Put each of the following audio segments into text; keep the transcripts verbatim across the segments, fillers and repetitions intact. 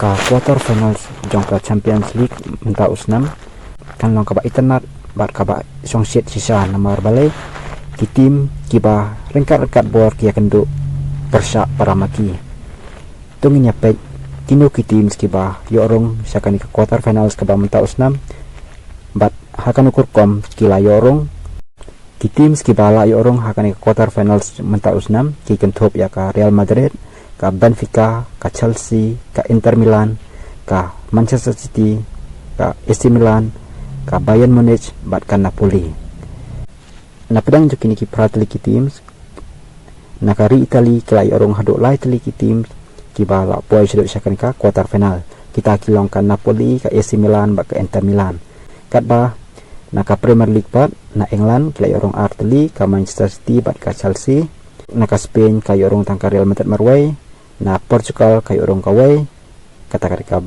Ka quarter finals jong ka Champions League mynta u snem kan long kaba itynnad bad kaba shongshit shisha namar balei ki team kiba ryngkat ryngkat bor ki ïakynduh pyrshah para ma ki. To ngin ïa peit kino ki teams kiba ïoh rung sha kane ka quarter finals kaba mynta u snem bad ha kano ka rukom ki la ïoh rung. Ki teams kiba la ïoh rung ha kane ka quarter finals mynta u snem ki kynthup ïa ka Real Madrid, ka Benfica, ka Chelsea, ka Inter Milan, ka Manchester City, ka A C Milan, ka Bayern Munich bad ka Napoli. Na pdeng jong kine ki phra tylli ki teams, na ka ri Italy ki la ïoh rung haduh lai tylli ki teams kiba la poi shaduh sha kane ka quarter final. Kita ki long ka Napoli, ka A C Milan bad ka Inter Milan. Katba na ka Premier League pat, na England ki la ïoh rung ar tylli, ka Manchester City bad ka Chelsea. Na ka Spain ka ïoh rung tang ka Real Madrid marwei, na Portugal ka ïoh rung kawei, kata ka dei ka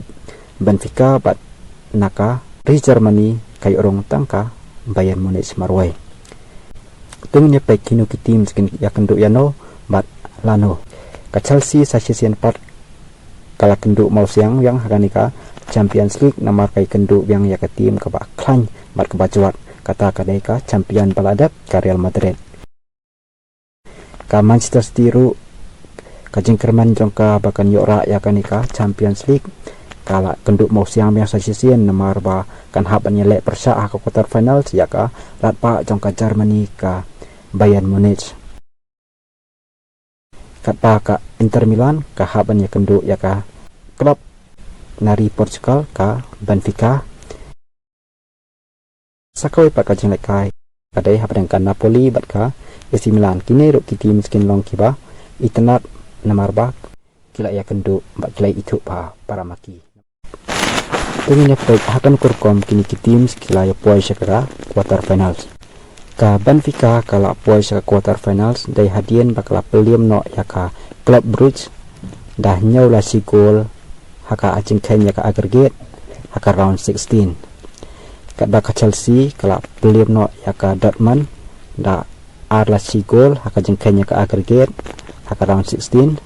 Benfica, bad na ka ri Germany ka ïoh rung tang ka Bayern Munich marwei. To ngin ïa peit kino ki teams kin ïakynduh ïano bad lano. Ka Chelsea sa shisien pat ka la kynduh mawsiang biang ha kane ka Champions League namar ka ïakynduh biang ïa ka team kaba khlaiñ bad kaba jwat, kata ka dei ka champion ba la dep, ka Real Madrid. Ka Manchester City ruh, ka jingkyrmen jong ka ba kan ïoh rah ïa kane ka Champions League, ka la kynduh mawsiang biang sa shisien namar ba kan hap ban ïaleh pyrshah ha ka quarter finals ïa ka radbah jong ka Germany, ka Bayern Munich. Katba ka Inter Milan ka hap ban ïakynduh ïa ka club na ri Portugal, ka Benfica. Sa kawei pat ka jinglehkai ka dei hapdeng ka Napoli bad ka A C Milan. Kine ruh ki teams kin long kiba itynnad namar ba ki la ïakynduh bad ki la ithuh bha para ma ki. To ngin ïa peit ha kano ka rukom kine ki teams ki la ïa poi sha ka quarter finals. Ka Benfica ka la poi sha ka quarter finals dei hadien ba ka la pynliem noh ïa ka Club Brugge da hynñiew la shi gol ha ka jingkheiñ ïa ka aggregate ha ka round sixteen. Katba ka Chelsea ka la pynliem noh ïa ka Dortmund da ar la shi gol ha ka jingkheiñ ïa ka aggregate ha ka round sixteen.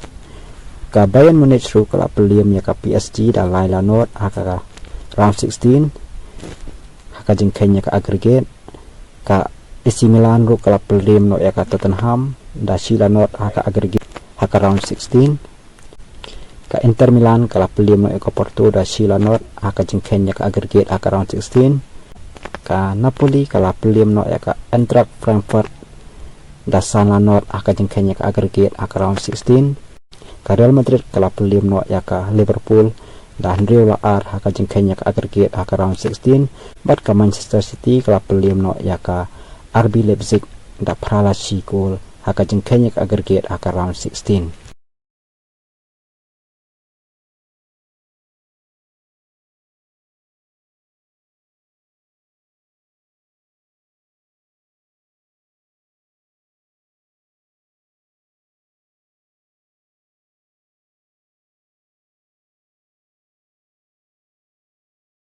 Ka Bayern Munich ruh ka la pynliem ïa ka P S G da lai la not ha ka round sixteen ha ka jingkheiñ ïa ka aggregate. Ka A C Milan ruh ka la pynliem noh ïa ka Tottenham da shi la not ha ka aggregate ha ka round sixteen. Ka Inter Milan ka la pynliem noh ïa ka Porto da shi la not ha ka jingkheiñ ïa ka aggregate ha ka round sixteen. Ka Napoli ka la pynliem noh ïa ka Eintracht Frankfurt da san la not ha ka jingkheiñ ïa ka aggregate ha ka round sixteen. Ka Real Madrid ka la pynliem noh ïa ka Liverpool da hynriew la ar ha ka jingkheiñ ïa ka aggregate ha ka round sixteen. Bad ka Manchester City ka la pynliem noh ïa ka R B Leipzig da phra la shi gol ha ka jingkheiñ ïa ka aggregate ha ka round sixteen.